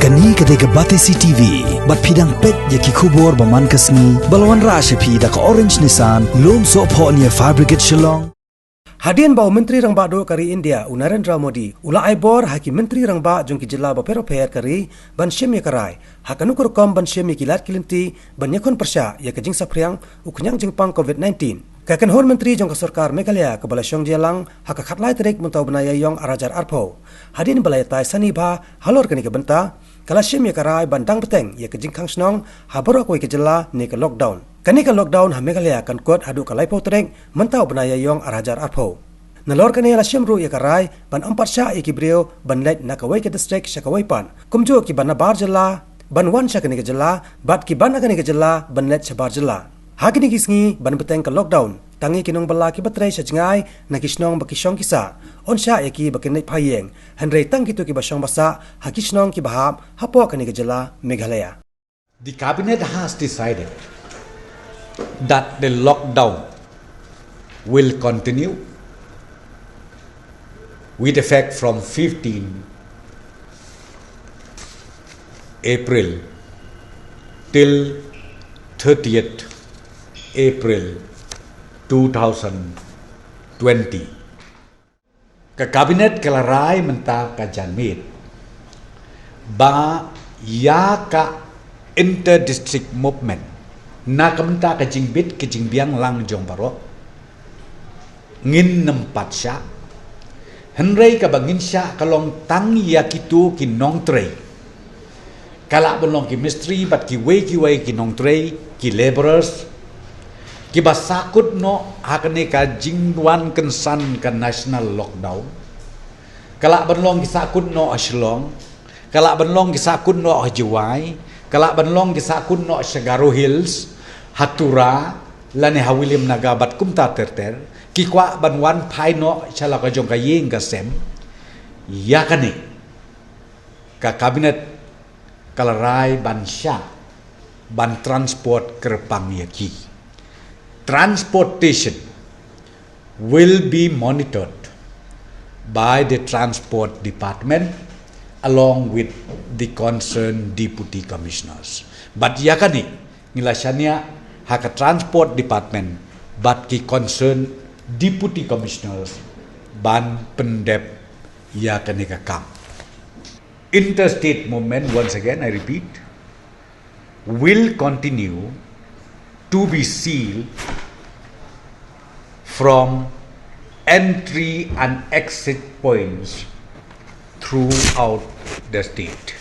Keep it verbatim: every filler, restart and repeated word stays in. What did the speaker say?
Kane ka dei ka Batesi T V, bad phi dang peit ïa ki khubor ba man ka sngi, ba la wanrah sha phi da ka Orange Nissan, Lumsohphoh near Fire Brigade Shillong. Hadien ba u Myntri Rangbah Duh ka ri India, u Narendra Modi, u la ai bor ha ki Myntri Rangbah jong ki jylla bapher bapher ka ri, ban shim ïa ka rai ha kano ka rukom ban shim ïa ki lad ki lynti ban ïakhun pyrshah ïa ka jingsaphriang u khñiang jingpang COVID nineteen. Ka kynhun myntri jong ka sorkar Meghalaya kaba la shong jingïalang ha ka khatlai tarik mynta u bnai Ïaïong arhajar arphew, hadien ba la ïatai sani bha halor kane ka bynta, ka la shim ïa ka rai ban dang bteng ïa ka jingkhang shnong ha baroh kawei ka jylla ne ka lockdown. Kane ka lockdown ha Meghalaya kan kut haduh ka laiphew tarik mynta u bnai Ïaïong arhajar arphew. Nalor kane la shim ruh ïa ka rai ban ym pat shah ïa ki briew ban leit na kawei ka district sha kawei pat, kumjuh kiba na bar jylla ban wan sha kane ka jylla, bad kiba na kane ka jylla ban leit shabar jylla. Ha kine ki sngi ban bteng ka lockdown, tang ïa ki nongbylla kiba trei sha jngai na ki shnong ba ki shong ki sah, yn shah ïa ki ba kin leit phai ïing, hynrei tang kito kiba shong ba sah ha ki shnong kiba hap hapoh kane ka jylla Meghalaya. The cabinet has decided that the lockdown will continue with effect from fifteen April till thirtieth April two thousand twenty. Ka cabinet ka la rai mynta ka janmiet ba ïa ka inter district movement, na ka bynta ka jingbit ka jingbiang lang jong baroh, ngin nym pat shah. Hynrei kaba ngin shah ka long tang ïa kito ki nongtrei, ka lah ban long ki mistri bad kiwei kiwei ki nongtrei, ki labourers, kiba sahkut noh ha kane ka jingwan kynsan ka national lockdown. Ka lah ban long ki sahkut noh ha Shillong, ka lah ban long ki sahkut noh ha Jowai, ka lah ban long ki sahkut noh sha Garo Hills, ha Tura, lane ha Williamnagar bad kumta ter ter, ki kwah ban wan phai noh sha la ka jong ka ïing ka sem. Ïa kane ka cabinet ka la rai ban shah ban transport kyrpang ïa ki. Transportation will be monitored by the transport department along with the concerned deputy commissioners. Bad ïa kane ngi la shaniah ha ka transport department bad ki concerned deputy commissioners ban pyndep ïa kane ka kam. Interstate movement, once again I repeat, will continue to be sealed from entry and exit points throughout the state.